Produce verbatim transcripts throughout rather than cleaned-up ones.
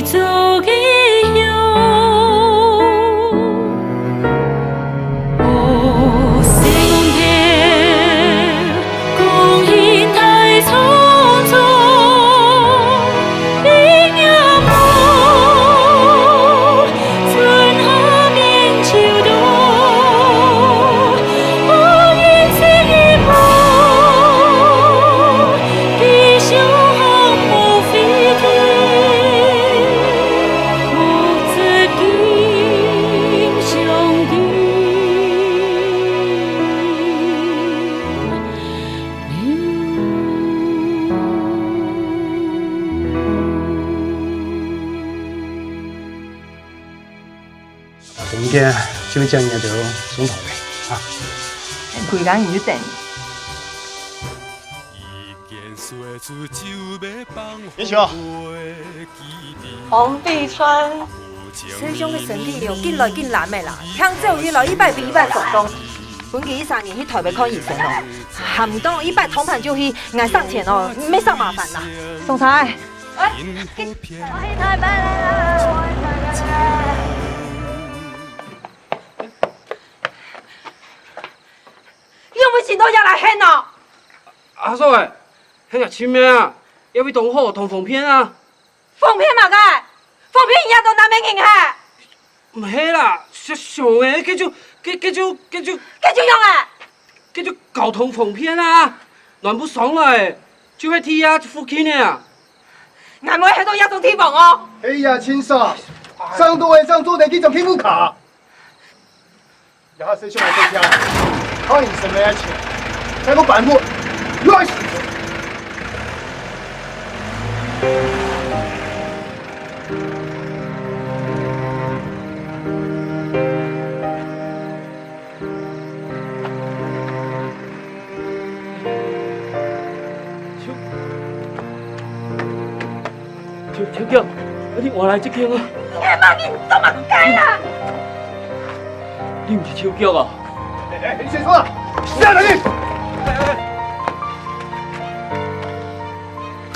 做个香。哦，聖天，恭喜大創造，你若無，春夏明秋冬，哦，人生一夢，吉祥莫非天。 啊，今日就將你兜送頭咧，啊。歸工你就等。 英雄啊！王必川。世兄个身體哦，緊來緊爛个啦，聽講佢來一擺比一擺嚴重。分佢一儕人去台北看醫生哦，還毋到一擺通盤就去，𠊎省錢哦，免省麻煩啦。總裁，哎，我去台北了，我去台北了。你有無想到要來喊哦？阿叔欸， 係啊，親命啊，這位當好，當方便啊。方便麼个？方便人家都難免人客。毋係啦，想想欸，該就，該，該就，該就，該就樣欸。該就交通方便啊，南部上來，就係地下附近个啊。𠊎毋會去到這種地方哦。係啊，親嫂，上到會上做得去找天母卡。 然後世兄還在家，靠你什麼錢，才不反悔，亂死！秋，秋，秋香，你換來這件啊？你還罵你做麼个啦？你毋係秋香啊？哎，哎，你先說，下來你！哎，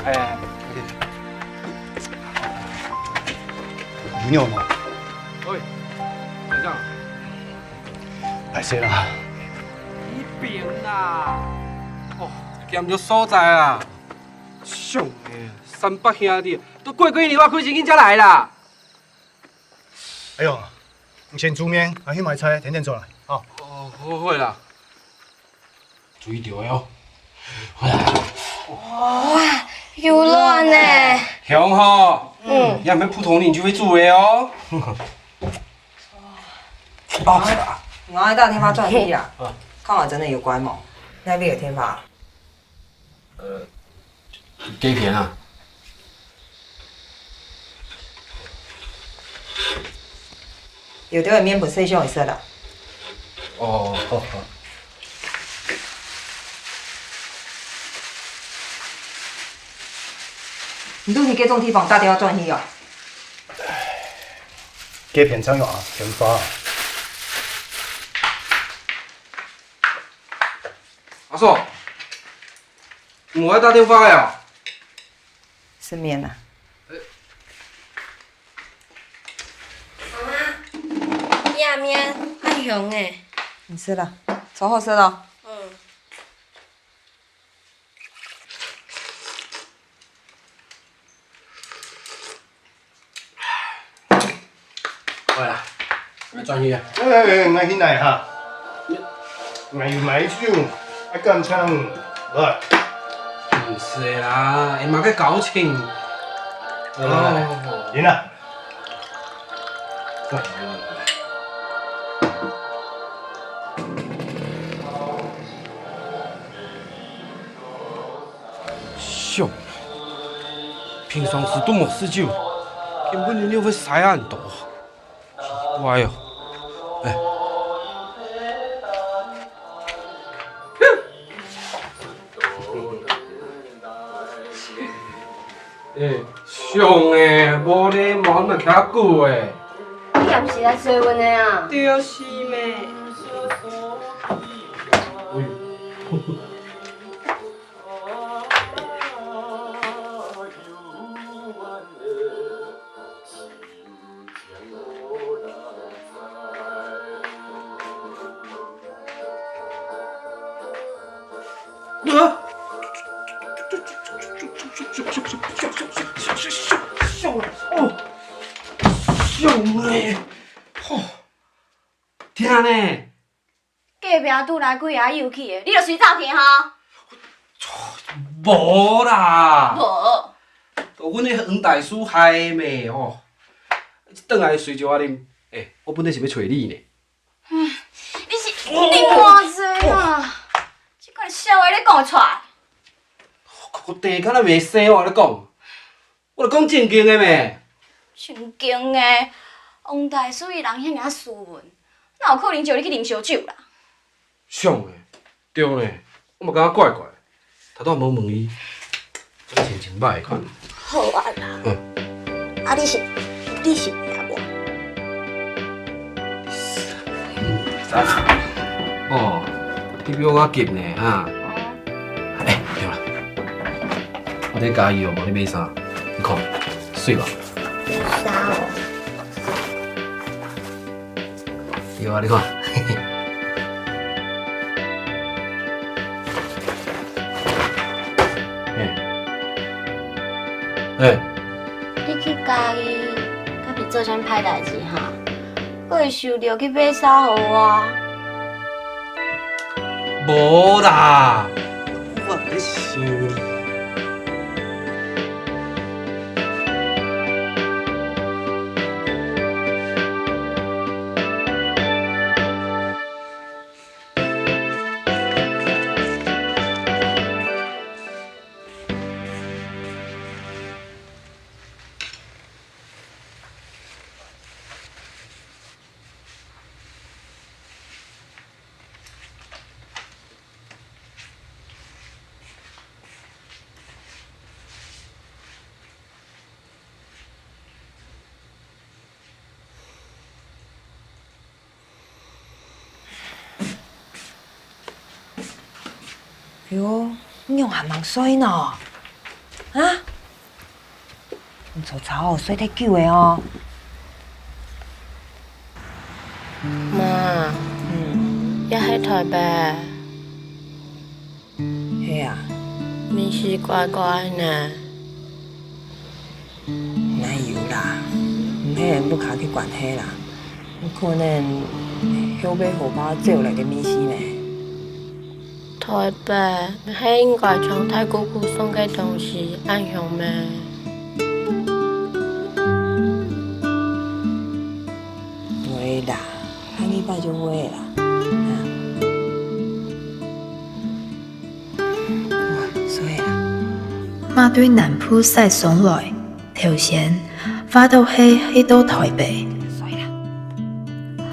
哎，哎。有用嗎？喂，先生。 歹勢啦。你變啦！哦，鹹著所在啊！想欸，三伯兄弟，都過幾日我開始緊才來啦！哎喲，你先煮麵，𠊎去買菜，天天轉來，吼。哦，好，好啦。注意著哦。哇，有卵呢！香吼！嗯。也毋係普通人就會煮个哦。 啊，𠊎打電話轉去啊，看下真个有關無？哪位有電話？呃，幾片啊？有兜个麵分細小一息啦。哦，好，好。你都去該種地方打電話轉去啊？ 該片正有啊，電話。阿叔，你無愛打電話个啊？食麵啊。媽媽，這麵恁香欸。你食啦，炒好食咯。嗯。 好啦，𠊎轉去啊。哎，哎，哎，𠊎去拿哈。𠊎有買酒，愛感謝你。來。毋使啦，有麼个交情？來，來，來。哦。贏啦。 想，平常時都無食酒，今晡日仰會衰恁多？奇怪哦！哎。 欸，想欸，無咧，無恁久欸。你也毋是來催阮个啊？對啊，是咩？哎喲。啊！哦，上來！吼，疼呢！隔壁拄來幾个阿姨去的，你就隨走去吼？無啦，無。都阮彼黃大叔害的咩吼，轉來隨招仔啉。欸，我本來是欲揣你呢。 你是啉偌濟啊？這款笑話你講會出來？我地敢若袂生哦，你講，我就講正經的咩？正經的，王大叔伊人遐爾斯文，哪有可能招你去啉燒酒啦？像的，對呢，我嘛感覺怪怪。 頭拄仔無問伊，真心情歹款。好啊啦。嗯。啊，你是，你是有影無？哦，你比我較急呢，哈。欸，對啦，我咧加油哦，無你買衫，你看，媠無？有衫哦。 對啊，你看。嘿。嘿。你去嘉義，敢是做啥歹代誌哈？會想著去買衫予我？無啦，我咧想你。 哎喲，你仰還吂睡呢？啊？你昨晡哦，睡忒久了哦。媽，嗯。這係臺北。 係啊。Missy怪怪呢。哪有啦，毋係人屋下个關係啦，可能後尾河壩走來个Missy呢。臺北，毋係應該像大姑姑送个東西恁樣咩？會啦，下二擺就會啦。啊。 哇，所以啦。媽對南部駛上來，頭先，話著係去到臺北。所以啦。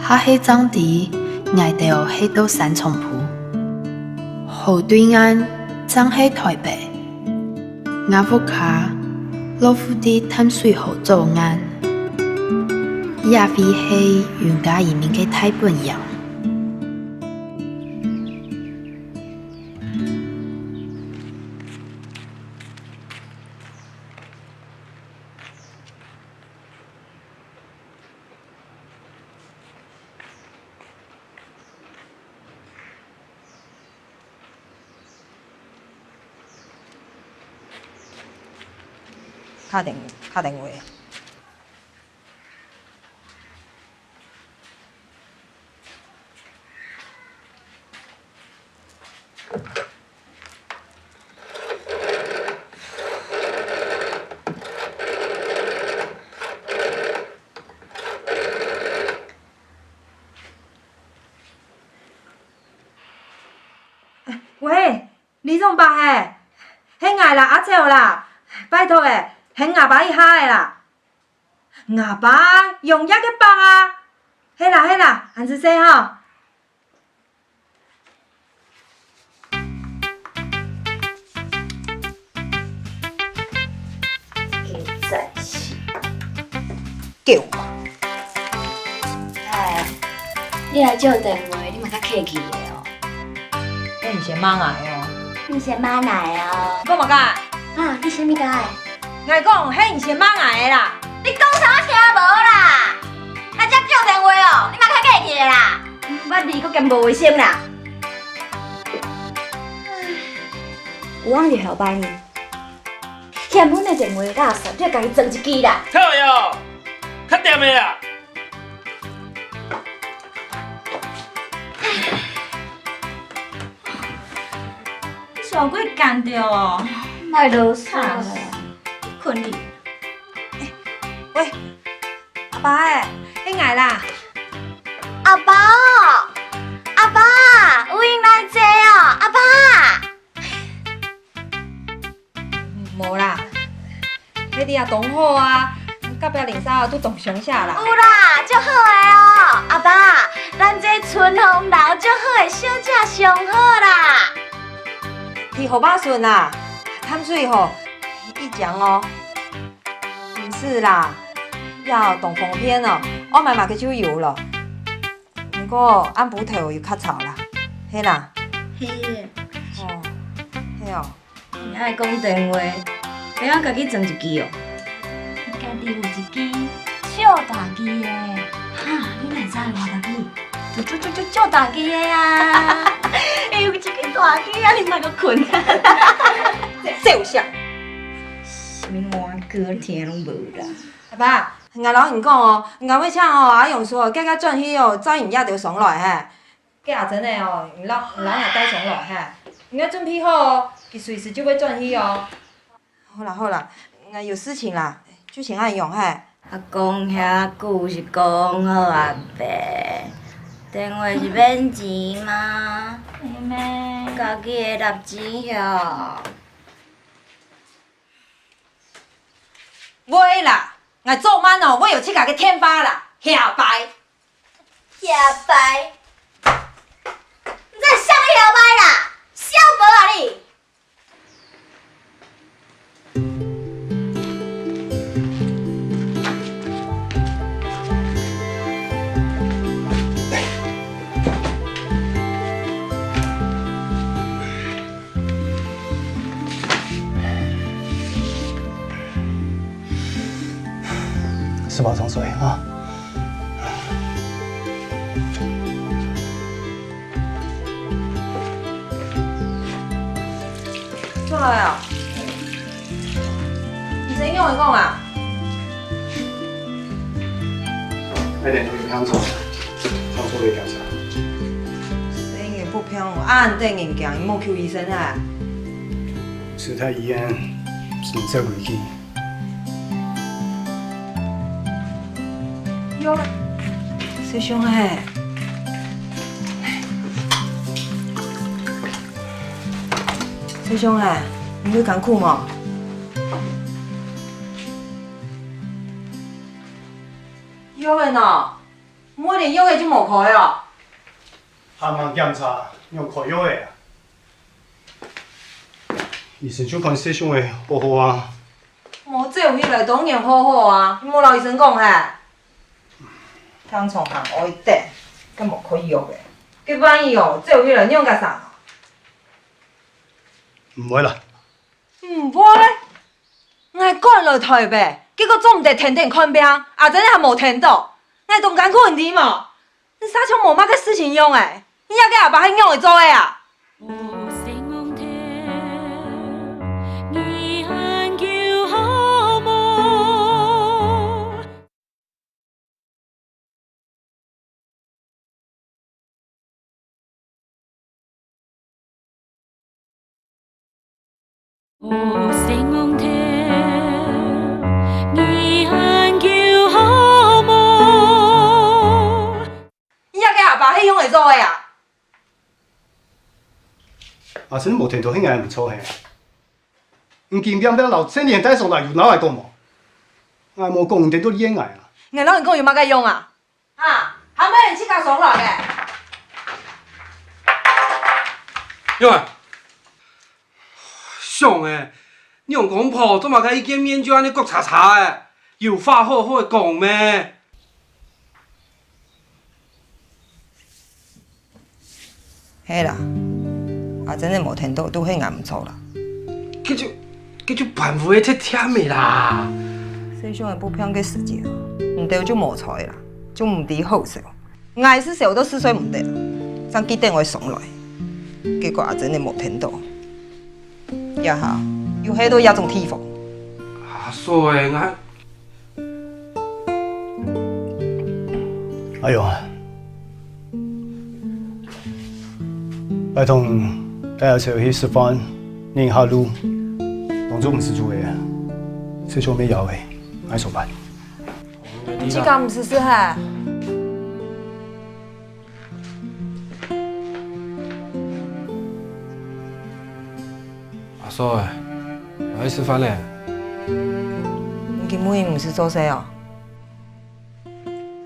下係正知，𠊎兜係到山重埔。河對岸，正係臺北。吾屋下，落戶在淡水河左岸。這位係阮家移民个大本營。 敲電，敲電話。 喂，李總爸係？係𠊎啦，阿châu啦，拜託欸，喊吾爸一下仔啦。 吾爸用藥个伯啊！係啦係啦，恁仔細吼。狗仔屎！狗嘛！哎，你來借電話，你嘛較客氣咧哦。 係你先罵𠊎哦。你先罵𠊎哦。講麼个？啊，你先罵𠊎。𠊎講，係你先罵𠊎个啦。你講啥我聽無啦？啊，遮叫電話哦，你嘛較客氣个啦。毋捌字，閣嫌無衛生啦。有人佇後擺呢。欠阮的電話佮線，你就家己裝一支啦。臭喲，較恬的啦。你傷過幹著哦。莫囉嗦啦。睏去。欸，喂，阿爸欸，係𠊎啦。阿爸哦，阿爸，有閒來坐哦，阿爸。 無啦，係你啊，當好啊，隔壁鄰舍都當相惜啦。有啦，足好个哦。阿爸，咱這春風樓足好个小姐上好啦。去河壩脣啊，淡水吼，一間哦。毋使啦，也當方便哦，愛買麼个就有了。毋過暗晡頭有較吵啦，係啦。係。哦，係哦。 你愛講電話，愛家己裝一支哦。家己有一支超大支个。哈，你哪知我家己？就就就就超大支个啊！哎，有一支大支啊，你莫閣睏。這有啥？啥物碗糕聽攏無啦。阿爸，𠊎摎你講哦，𠊎會請哦，阿勇叔，遽遽轉去哦，載你這兜上來嘿。 該阿珍仔哦，你摎，你摎𠊎帶上來哈。你愛準備好哦，佢隨時就會轉去哦。好啦好啦，𠊎有事情啦，就先恁樣哈。阿公遐久是講好啊吔，電話是免錢嗎？妹妹。家己會納錢哦。袂啦，𠊎做麼个會有自家个電話啦，下擺。 下擺。你在想下擺啦？笑無啊你？食飽上睡啊。出來啊！你先用一用啊！快點，你看錯了，上錯了一條車。聲音不平，恁得人驚，你莫去醫生啊！ 是在醫院，是在回去。喲，師兄欸，師兄欸，你會艱苦無？藥仔呢？莫連藥仔就無開哦。還吂檢查，仰開藥仔啊？ 醫生就看細兄仔好好啊。無走起來當然好好啊，你無摎醫生講嘿？聽講還愛等，敢無開藥仔？該萬一哦，走起來仰結煞？毋會啦。毋會？𠊎趕來臺北，結果做毋得跈等看病，阿珍還無跈著，𠊎當艱苦你知無？ 你煞像無麼个事情樣仔，你這个阿爸係仰仔做个啊？你這个阿爸係仰仔做个啊？阿珍無跈著係𠊎毋著係。你今晡日摎珍妮帶上來有摎𠊎講無？𠊎無講你跈著戀愛啊。𠊎摎你講有麼个用啊？ 哈，還毋係你自家上來个？喲啊！想欸，你兩公婆做麼个一見面就恁呢各叉叉欸？有話好好講咩？ 係啦，阿珍仔無跈著，都係𠊎毋著啦。該就，該就板斧仔忒忝个啦。細兄仔不平个時節，你兜就無在啦，就毋知好笑。𠊎係笑到死睡毋得，正記等會上來。結果阿珍仔無跈著，結也好，有係到這種地方。阿嫂欸，𠊎……哎喲，拜託，大家一齊去食飯，行下路，當做毋使做个，食上面要个，愛上班。你自家毋使食哈？ 阿嫂欸，𠊎愛食飯咧。你今晡日毋使做事哦？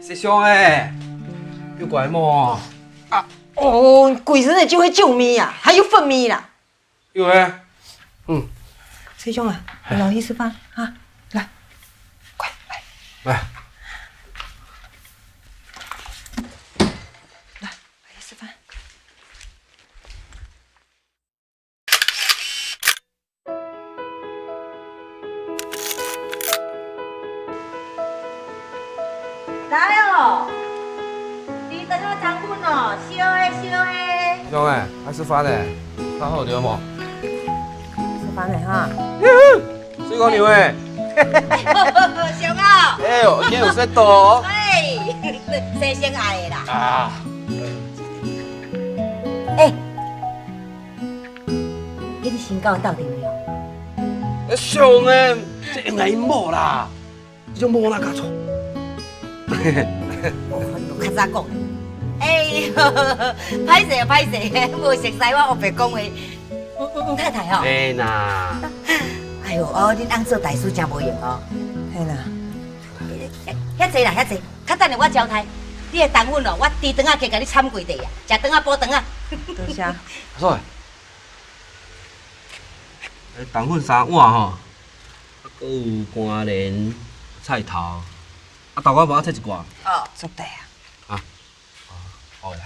食上欸，有乖無？啊，哦，歸身仔就係酒味啊，還有粉味啦。有欸，嗯。食上啊，你老去食飯啊，來，乖，來。來。來，來去食飯。 來哦，豬腸仔湯粉哦，燒个，燒个。香欸，愛食飯咧，飯好了無？食飯咧哈。水果牛欸。香哦。哎喲，今天有食到哦。哎，細心愛的啦。啊。哎， 你身高到底無？欸，上欸，這應該無啦，這種無啦，搞錯。哦，你較早講。哎喲，歹勢歹勢，無熟悉我烏白講話。嗯，嗯，嗯，太太哦。哎啦。哎喲，哦，恁翁做大事真無閒哦。嘿啦。遐濟啦，遐濟，較等下我招待。你的冬粉哦，我豬腸仔加共你摻幾塊啊，食腸仔補腸仔。多謝。阿嫂， 欸，冬粉三碗吼，啊，閣有肝連、菜頭，啊，豆乾無愛切一寡。哦。做得啊。啊，哦，好啦。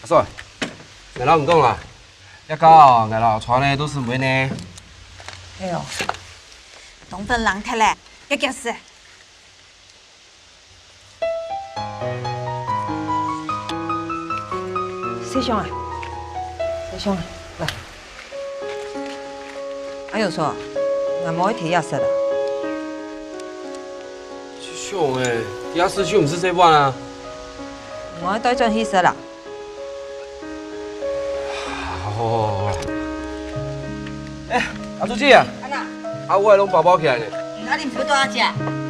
阿嫂，𠊎摎你講啦，這下哦，𠊎摎川仔都係毋會呢。哎喲，冬粉冷忒咧，遽遽食。 細香啊，細香啊，來。哎喲，叔，𠊎無愛佇這食啦。細香欸，這食就毋使洗碗啊。𠊎愛帶轉去食啦。 好，好，好，好。欸，阿珠姊啊，安哪？啊，我來攏包包起來呢。嗯，啊，你毋是欲帶我食？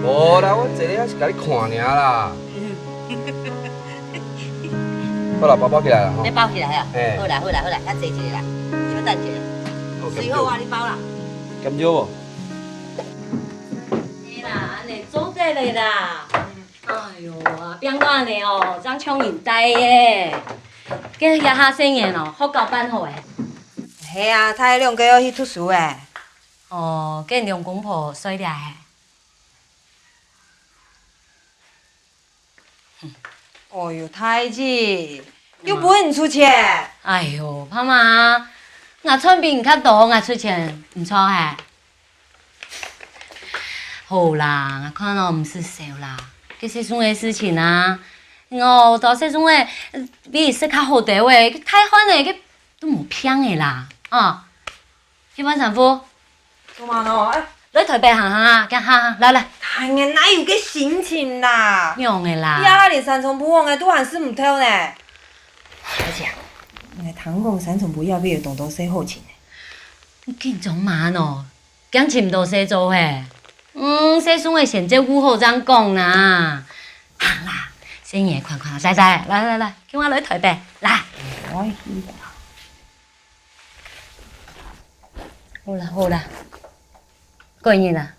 無啦，我坐咧遐是共你看爾啦。好啦，包包起來啦，吼。你包起來啊？嘿。好啦，好啦，好啦，較坐一下啦，你先等一下。好，隨後啊，你包啦。感謝無？嘿啦，安尼做得了啦。 哎喲，啊，變到安尼哦，正像人呆耶。該這下細人哦，學校辦好欸。係啊，大兩個愛去讀書欸。哦，該兩公婆睡了係？哦喲，大姊，又毋係你出錢。哎喲，爸媽，𠊎賺比你較多，𠊎出錢，毋著係？ 好啦，𠊎看哦，毋使愁啦。該細孫个事情啊，哦，到細孫个，比你食較好兜欸，該大漢欸，該都無病个啦，啊。去換衫褲。做麼个呢？欸，來台北行行啊，行行行，來來。哎呀，哪有該心情啦？仰仔啦？這下連三重埔往个都還食毋透呢。小姐，𠊎聽講三重埔這位有當多細好尋呢。你緊張麼个呢？ 驚尋毋到事做嘿。嗯，細孫仔先照顧好正講啦。行啦，細人仔款款，來來來來來，今晡日來台北，來。好啦好啦，過日啦。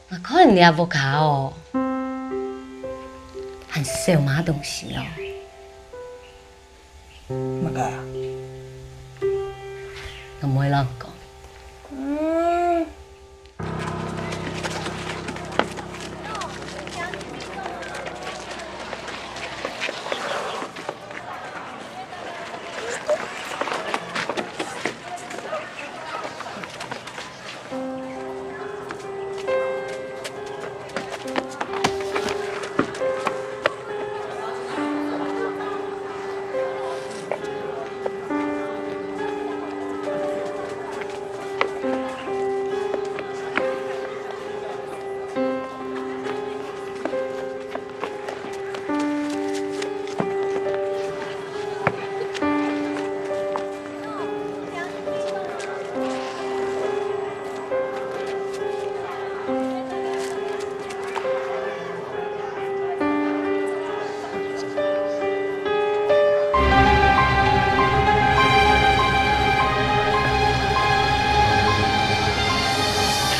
𠊎看你這屋下哦，還少麼个東西哦。麼个啊？𠊎毋會摎你講。嗯。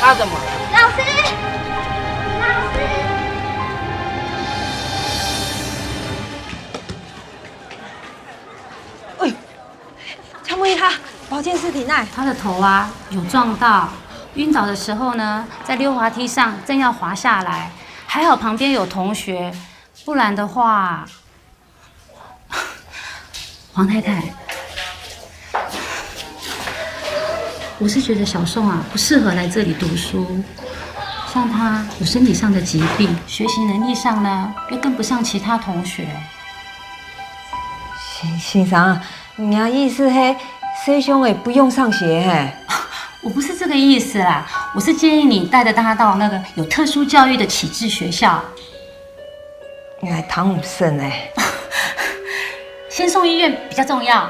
要怎么？老师，老师。哎呦，请问一下，保健室在哪？他的头啊有撞到，晕倒的时候呢，在溜滑梯上正要滑下来，还好旁边有同学，不然的话，黄太太，我是觉得小宋啊不适合来这里读书，像他有身体上的疾病，学习能力上呢又跟不上其他同学。先先生，你的意思是，小宋仔不用上学嘿？我不是这个意思啦，我是建议你带着他到那个有特殊教育的启智学校。哎，唐武生哎，先送医院比较重要。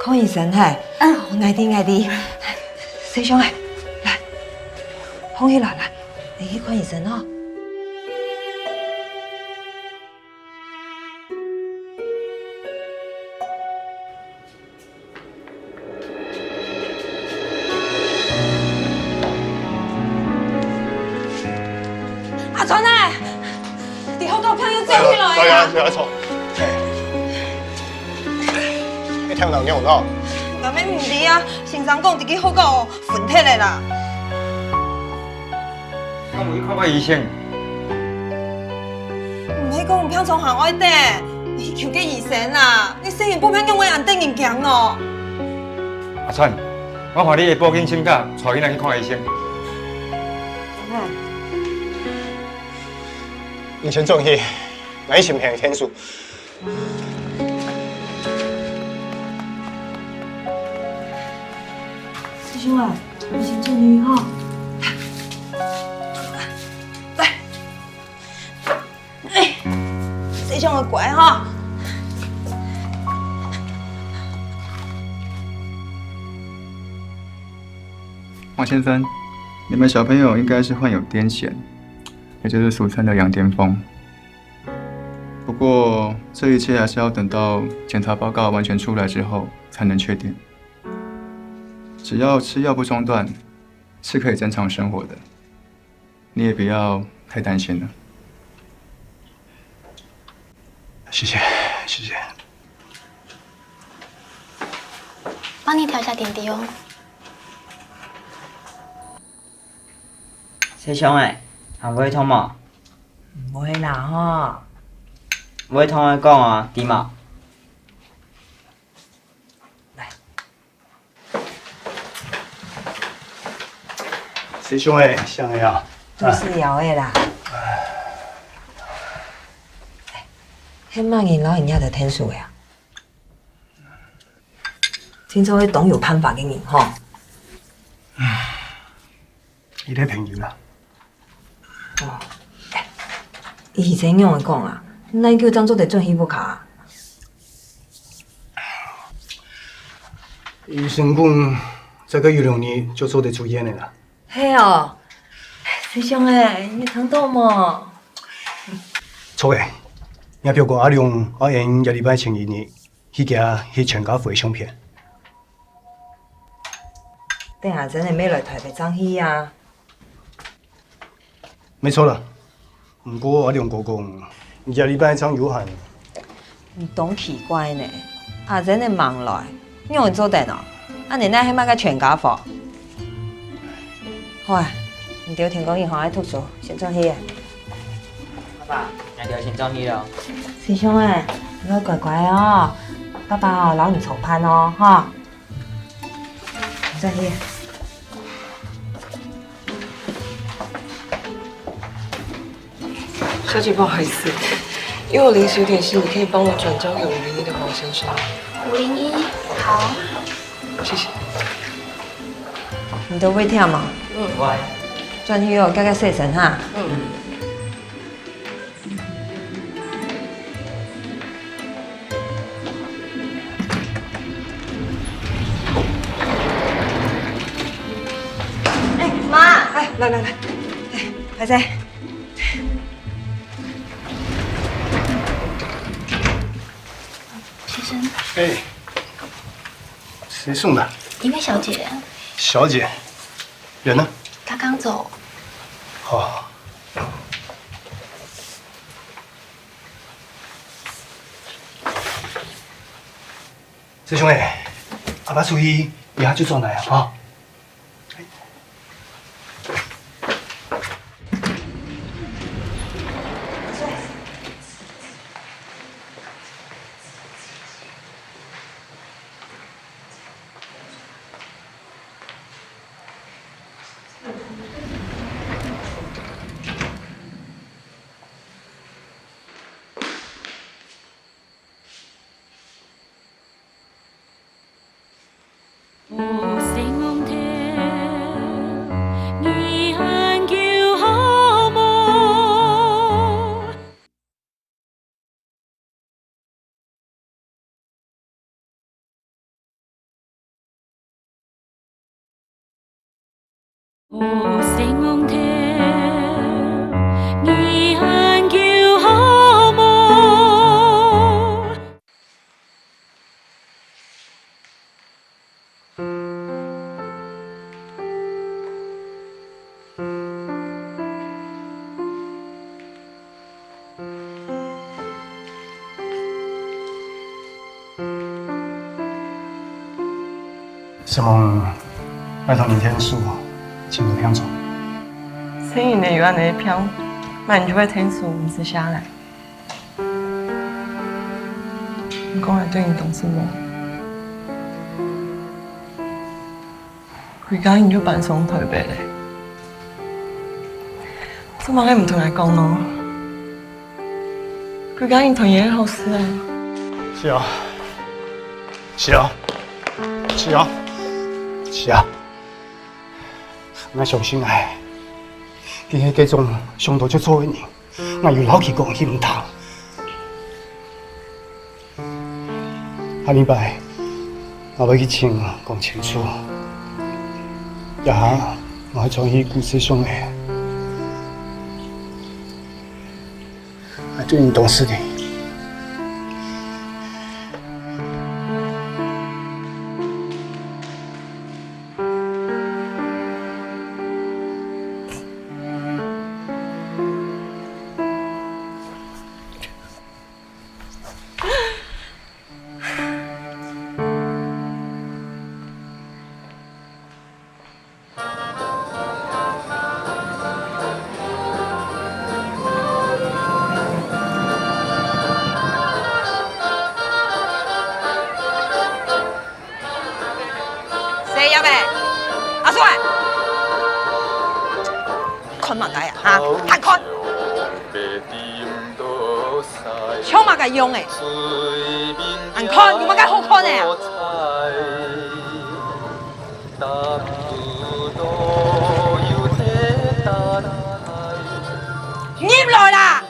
看医生嘿？嗯，我来的，来的。小宋仔，来，红起来，来，你去看医生哦。阿川哎，你好搞朋友走起来呀！哎呀，阿川，你聽人講喏？我們毋知啊，先生講這个好搞哦，分忒了啦。敢無去看看醫生？毋係講有病床還愛等，你去求个醫生啊！你細人本病仰會恁得人驚哦？阿川，我看你愛報警請假，帶囡仔去看醫生。你先轉去，來，先去看手。 師兄啊，你先轉去吼。來，哎，師兄啊，乖吼。王先生，你們小朋友應該是患有癲癇，也就是俗稱的羊癲瘋。 不過，這一切還是要等到檢查報告完全出來之後才能確定。只要吃藥不中斷，是可以正常生活的。你也不要太擔心了。謝謝，謝謝。幫你調一下點滴哦。師兄欸，還會痛無？ 毋會啦吼。會痛愛講啊，知無？來。師兄欸，想个啊。都係枵个啦。係麼人摎你惹到𢯭手个啊？聽說係當有辦法个人吼。佢係朋友啦。 哦，欸，佢以前仰仔講啊，哪久正做得轉去屋下啊？醫生講，再過一兩日就做得出院个啦。係哦，師兄欸，你聽著無？著个，若表哥阿龍愛𠊎這禮拜前一日去佢屋下去全家福个相片。等阿珍仔乜來臺北正去啊？ 無錯啦，毋過阿龍哥講，這禮拜正有閒。你當奇怪呢，阿珍仔吂來，仰會做得呢？恁仔哪係麼个全家福？好啊，你兜天光日吼愛讀書，先轉去。爸爸，𠊎兜先轉去囉。師兄欸，你愛乖乖哦，爸爸哦摎你操辦哦，吼。 再見。小姐，不好意思，因為我臨時有點事，你可以幫我轉交給五零一的黃先生嗎？五零一，好。謝謝。你都會跳嗎？嗯。轉去哦，乖乖洗身哈。嗯。 哎，媽！哎，來來來，哎，歹勢。先生。哎，誰送的？一位小姐。小姐，人呢？剛恁早。好。師兄欸，阿爸出去，這下就轉來啊，吼。 承蒙，𠊎同你𢯭手，真有幫助。承蒙你有恁仔个病，𠊎就會𢯭手毋使下來。毋過𠊎對你當失望。歸家人就搬上臺北了。做麼个毋同𠊎講呢？ 歸家人團圓係好事啊。是啊，是啊，是啊，是啊。𠊎相信𠊎，佢係該種想到就做个人，𠊎有摎佢講，佢毋聽。 下禮拜，𠊎會去尋講清楚。這下，𠊎愛轉去顧師兄了。𠊎對你當失禮。 細葉仔，阿叔仔！看麼个啊？哈，還看！像麼个樣仔？還看，有麼个好看个啊？ 入來啦！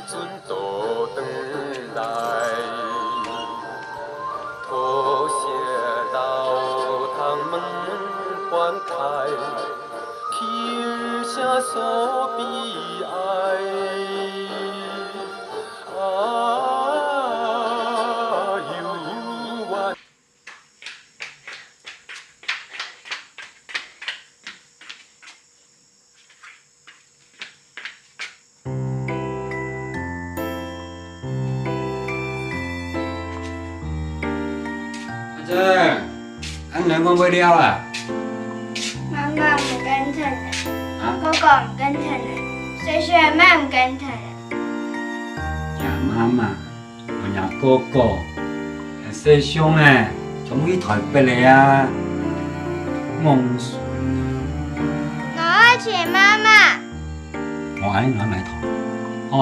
阿珍，恁冷會毋會尞啊？媽媽毋甘忒了，啊？哥哥毋甘忒了，水水阿姆毋甘忒了。呀，媽媽， 𠊎若哥哥，細兄仔，全部去臺北了啊！戇孫。𠊎愛尋媽媽。無愛𠊎買糖，好無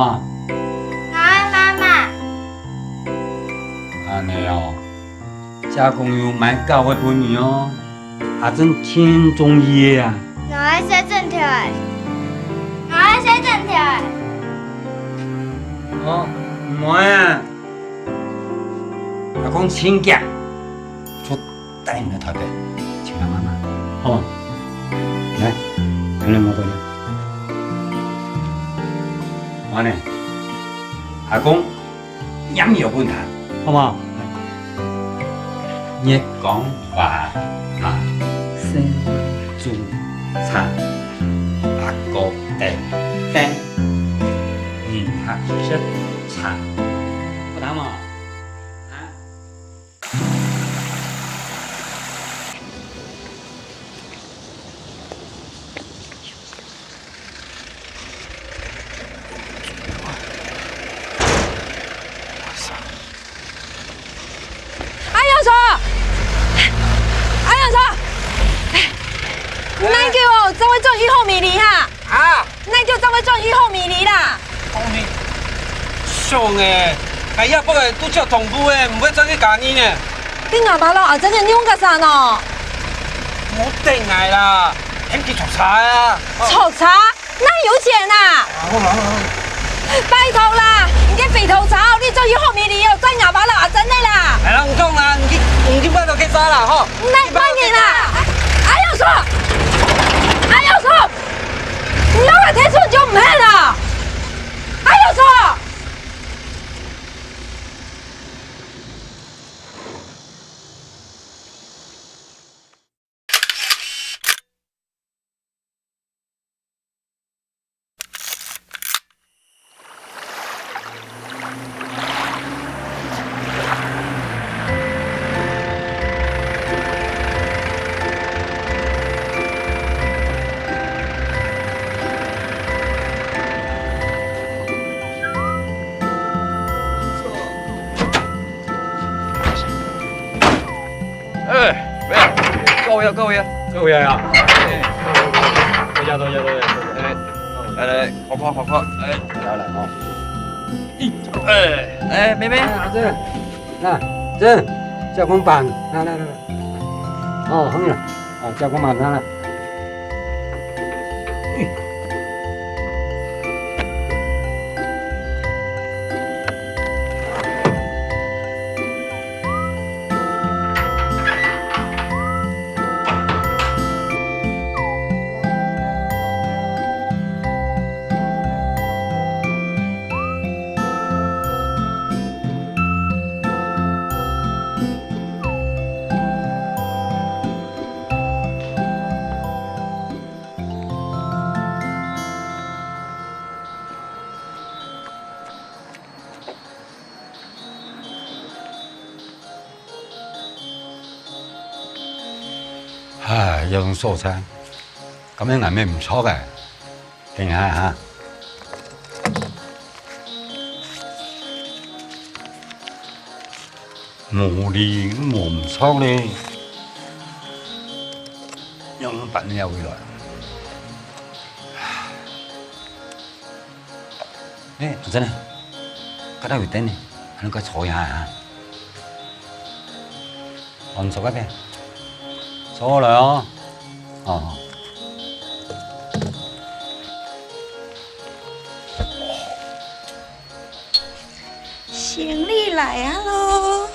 ？𠊎愛媽媽。恁仔哦，姐公有買鮁仔分你哦。 阿珍盡中意个啊！𠊎愛細枕頭仔，𠊎愛細枕頭仔。哦，毋愛啊！阿公盡遽，就帶你來臺北，尋阿媽媽，好無？來，跟你摸摸。好呢，阿公 拈藥分佢，好無？月光華華，水煮茶，阿茶，有聽無？啊？ 阿勇叔，阿勇叔，你哪久哦，正會轉去好美里哈？啊？哪久正會轉去好美里啦？好美，想誒，哎呀，不過都叫同步誒，毋會轉去加二呢。你阿爸老阿珍个用个啥呢？莫等𠊎啦，喊佢坐車啊。坐車？ 哪有錢啊？啊，好啦，好啦，好啦。拜託啦，你个肥頭草，你轉去好美里哦，載阿爸老阿珍个啦。哎呀，毋講啦，你去，你去買到去啥啦，吼。你來買人啦！阿勇叔，阿勇叔，你要來退出就毋肯啦！阿勇叔！ 哎，喂，各位啊，各位啊。各位啊。多謝，多謝，多謝，多謝。哎，來，來，好看，好看，哎。來，來，哦。哎，哎，妹妹。哎，阿珍，來，珍，借公辦，來，來，來，來。哦，好了，啊，借公办，來，來。 唉，這種素餐，感覺恁樣毋著个。等一下哈。 無哩，無毋著哩。仰般了會來？哎，阿珍啊，該搭有凳呢，恁樣過坐一下啊。哦，你坐該片。坐好了哦。哦，好。 行李來啊咯！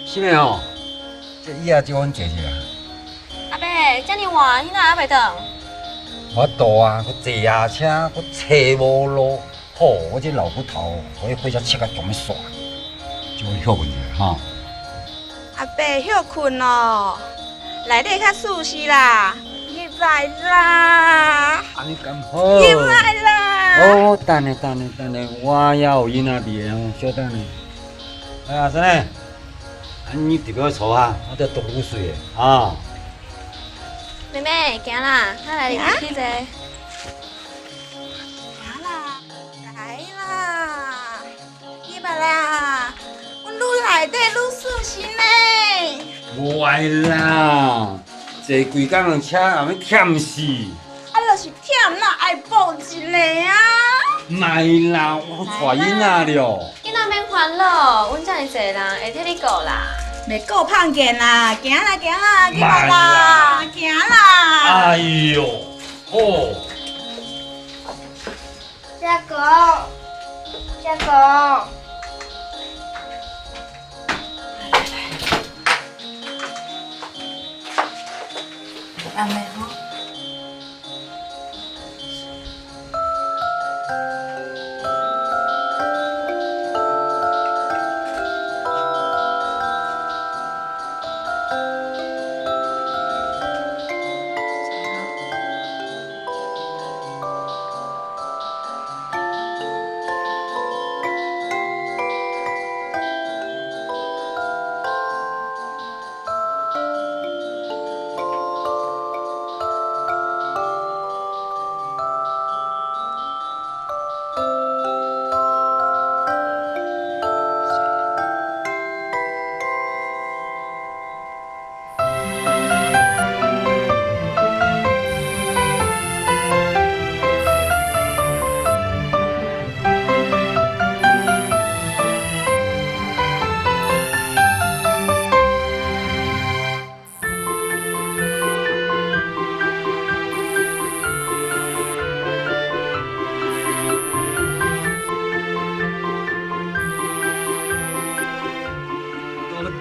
是咩哦？這椅仔借𠊎坐一下。阿伯，遮爾晏，你哪還袂轉？無法度啊，𠊎坐夜車，𠊎坐無路。 吼，𠊎這老骨頭，𠊎這火車切甲強要煞，就愛歇睏一下哈。阿伯，歇睏哦，內底較舒適啦，入來啦。恁樣敢好？入來啦。哦，等下，等下，等下，𠊎也有人啊佇咧吼，小等下。哎，阿珍呢？啊，你入去坐下，𠊎在倒滷水咧，啊。妹妹，行啦，咱來入去坐。 行啦，來啦，入來啦，阮愈內底愈舒適呢。無愛啦，坐幾工人車，也會忝死。啊，就是忝，哪愛補一下啊？莫啦，𠊎帶囡仔了。 你哪免煩惱，阮遮爾濟人會替你顧啦。袂顧拍毋見啦，行啦行啦，去吧啦，慢啦。行啦。哎喲，哦。阿公，阿公。來來來，就恁樣吼。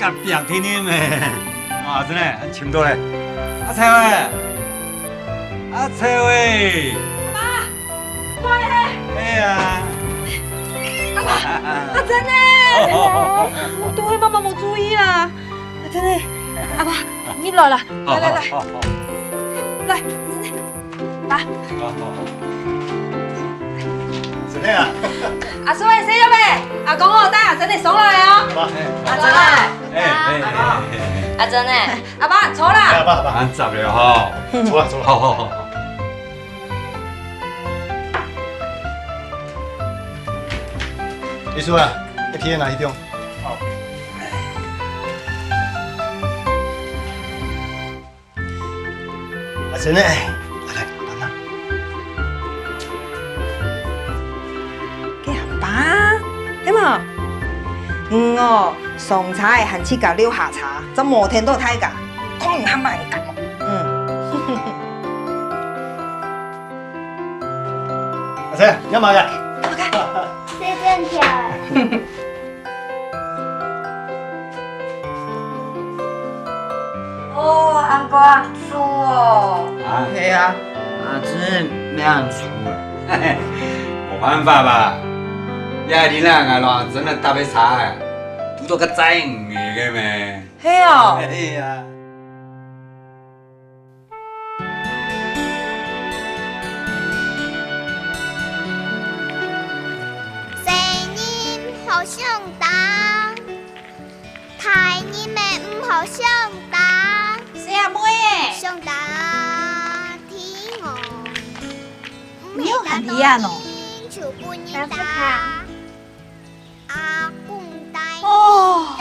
啊，拚天天咩。啊，真个，尋到咧。阿超欸，阿超欸。爸，過來。哎呀。阿爸，阿珍呢？哦，哦，哦，哦。都係媽媽無注意啦。阿珍呢？阿爸，你來啦，來，來，來。好，好，好，好。來，阿珍呢？ 爸。真个啊？阿叔欸，細妹，阿公哦，帶阿珍仔上來哦。爸。阿珍仔。哎，哎，哎，哎，哎。阿珍仔，阿爸，坐啦。哎，爸，爸。恁雜了吼。坐啦，坐啦。好，好，好，好。阿叔啊，一天拿一張。好。 阿珍呢？來，來，慢慢。該阿爸，係無？嗯哦，上車還自家溜下車，正無聽到大家，講毋喊慢講。嗯。阿珍，你要忙呀？OK。隨便跳欸。 哦，恁高恁粗哦。啊？係啊，啊，真係無恁粗啊。嘿嘿，無辦法吧，這下你那個咯，真个搭个車欸，堵到較載魚个咩？係哦。係啊。 細人毋好相打，大人乜毋好相打。細阿妹欸。相打天哦，你又喊你啊喏？就分人打。 阿公帶哦，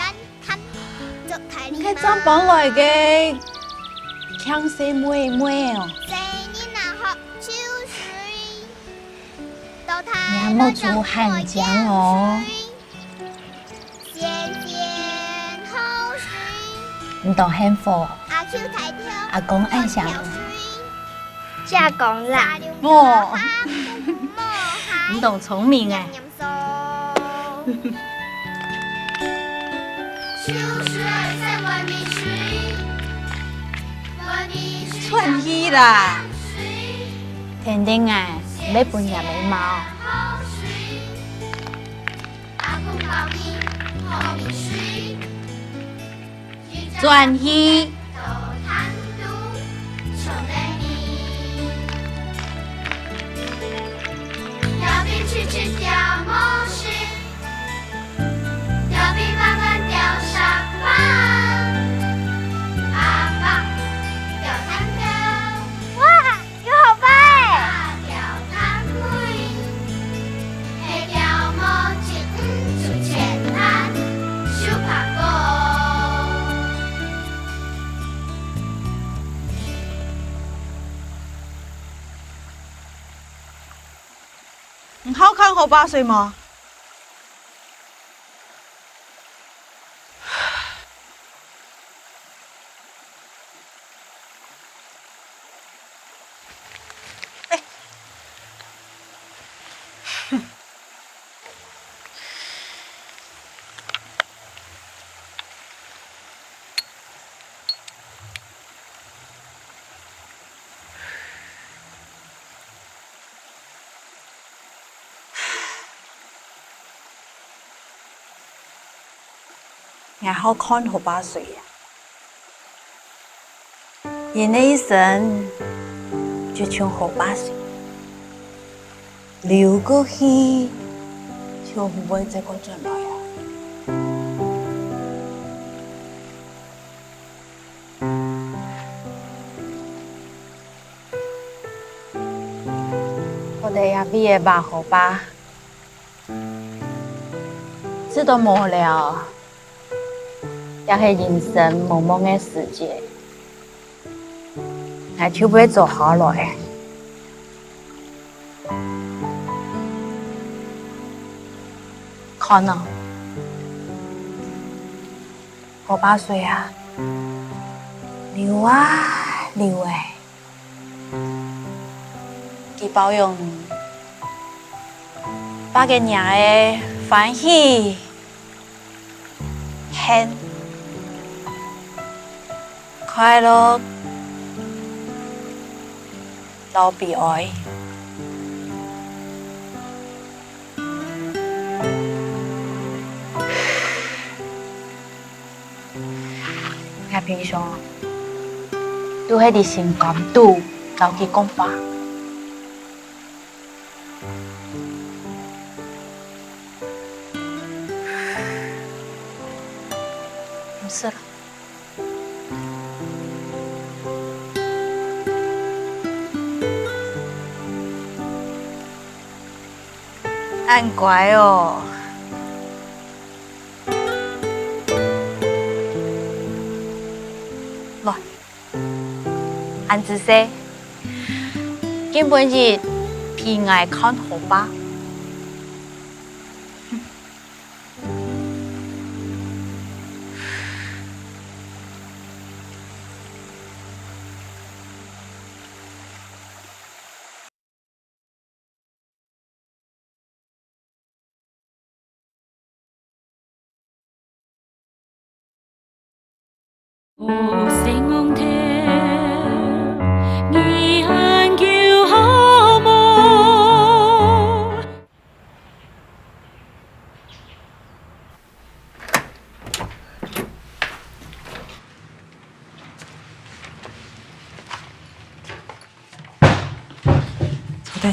你看張榜來个，強勢妹妹哦。你還目珠很靚哦。你當幸福，阿公恁想你。阿公啦。哦，你當聰明哎。 串戲啦！天頂啊，愛分人个貓。轉去。哇！ 有好吧欸！你好看河壩水無？ 𠊎好看河壩水啊！人个一生就像河壩水，流過去就毋會再過轉來啊！ 𠊎兜這位个壩河壩，直到無了，也係人生茫茫个時節，𠊎就會做下來。看哦，河壩水啊，流啊流欸， 佢包容你，把个若个歡喜、恨、快樂摎悲哀。𠊎平常都係在心肝肚摎佢講話。 毋使啦。恁乖哦。來。 恁仔細，今晡日陪𠊎看河壩。哦，星光天，你還有好無？坐等。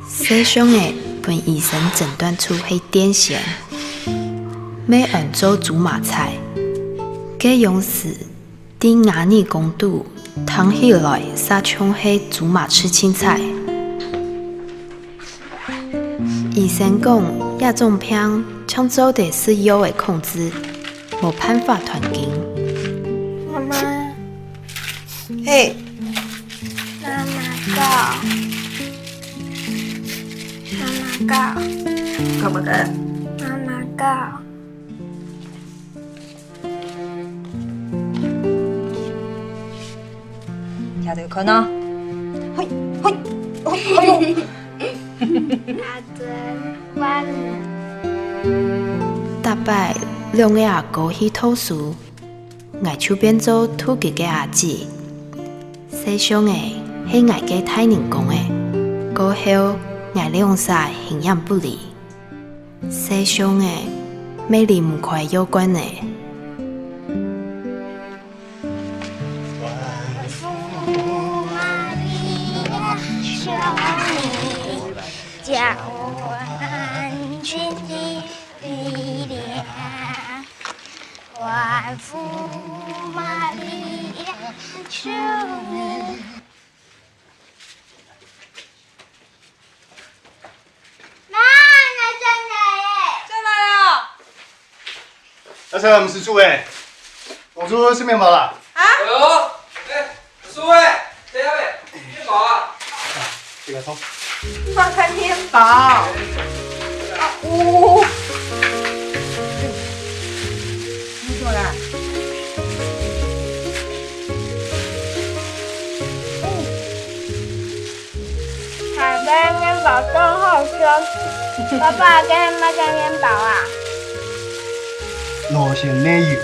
細象仔分醫生診斷出係癲癇，乜安做苧麻菜。該樣時，在吾耳公肚聽起來煞像係苧麻刺青菜。醫生講，這種病淨做得食藥仔控制，無辦法斷根。媽媽， 嘿。媽媽到。媽媽到。幹嘛的？媽媽到。聽著看啊。嘿，嘿，嘿，哎喲。阿珍，換你。逐擺兩个阿哥去讀書， 𠊎就變做肚裡个阿姊。細象仔係𠊎个大人公仔，過後𠊎兩儕形影不離。細象仔乜離毋開藥罐仔。媽，𠊎轉來了。轉來了。阿成，毋使煮了，公主食麵包啦。啊？哎喲，哎， 叔欸，等下喂，麵包啊！這個蔥。麼个麵包？啊，嗚！你說啦？嗯，這个麵包真好吃。爸爸，這係麼个麵包啊？ 老鮮奶油。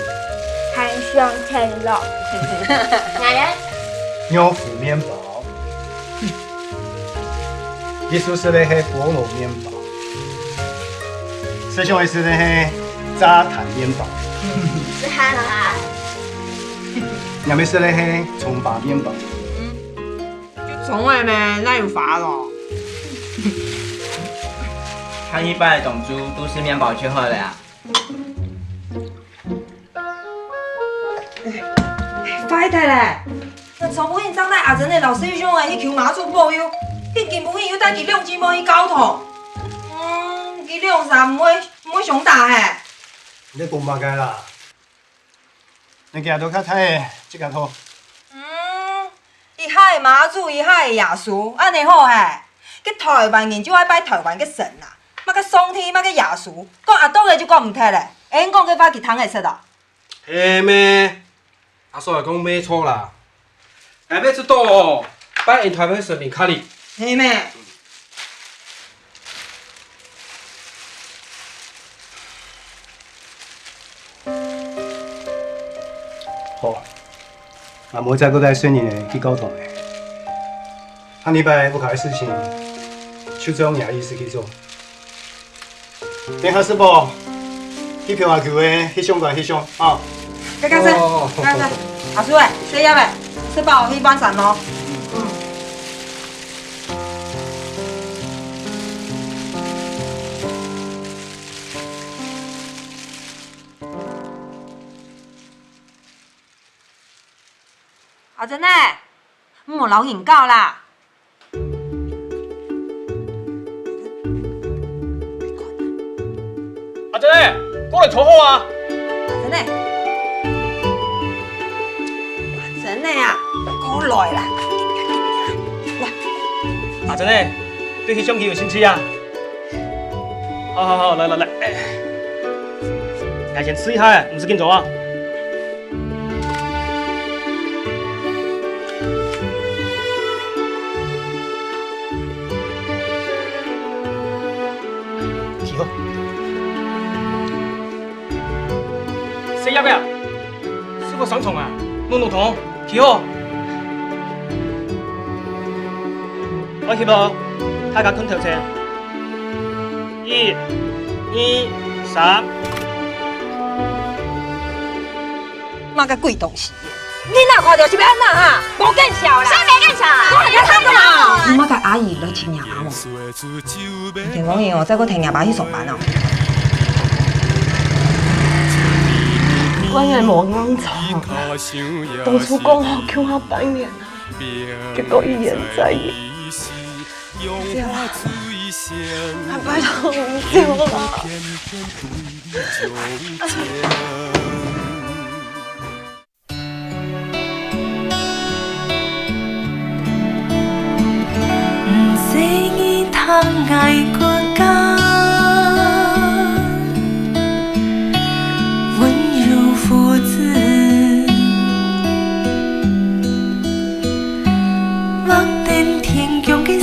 含上青咯。𠊎呢？肉脯麵包。你食个係菠蘿麵包。細象仔食个係炸彈麵包。炸彈。𠊎乜食个係蔥花麵包。 就蔥仔咩，哪有花咯？下一擺當晝都食麵包就好了啊。壞忒咧！𠊎昨晡日正帶阿珍仔摎細兄仔去求媽祖保佑，今晡日又帶佢兩姊妹去教堂。嗯，佢兩儕毋會，毋會相打嘿？你講麼个啦？你幾多較大个，自家討。嗯， 一下係媽祖，一下係耶穌，恁呢好嘿？該台灣人就愛拜台灣个神啊，麼个上帝，麼个耶穌，講啊多个就講毋忒咧。𠊎講个話佢聽會識哦。係咩？阿嫂講無錯啦。𠊎也知道哦，拜𠊎台灣神明較靈。係咩？ 好，𠊎無再過帶細人仔去教堂咧。下禮拜屋下个事情，就照若意思去做。等下食飽，去陪阿舅仔翕相館翕相啊。該該係，哦。該該係，阿叔仔，細葉仔，食飽去半山咯。嗯。 阿珍仔，毋好摎人搞啦！阿珍仔，過來坐好啊！阿珍仔，阿珍仔啊，過來啦！來，阿珍仔，對翕相機有興趣啊？ 好好好，來來來，哎，𠊎先試一下，毋使緊張啊。企好。細葉仔啊， 師傅上場啊，弄弄堂，企好。好，翕哦，大家看頭前。一、二、三。麼个鬼東西？你若看到是欲按怎哈？無見笑啦！啥無見笑啦？我還要看什麼？你莫甲阿姨來親娘啊無？ 天光日哦，再過聽若爸去上班哦。官員無硬唱，當初講好共下拜年啊，結果一而再。走啦，阿爸同你走啦。 毋使你聽𠊎國家，溫柔父子，畫等天疆个線。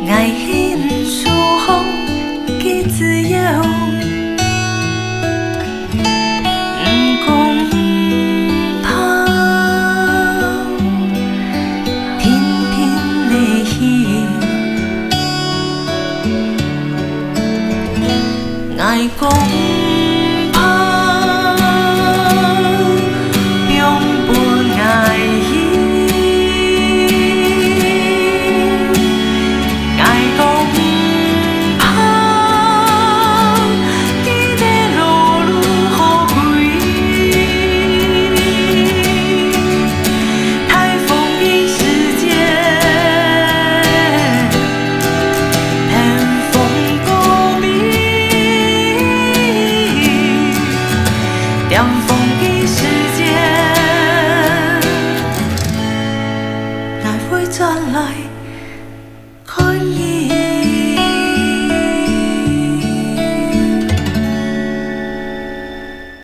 𠊎係你手項个自由，毋講毋怕，定定來去。𠊎講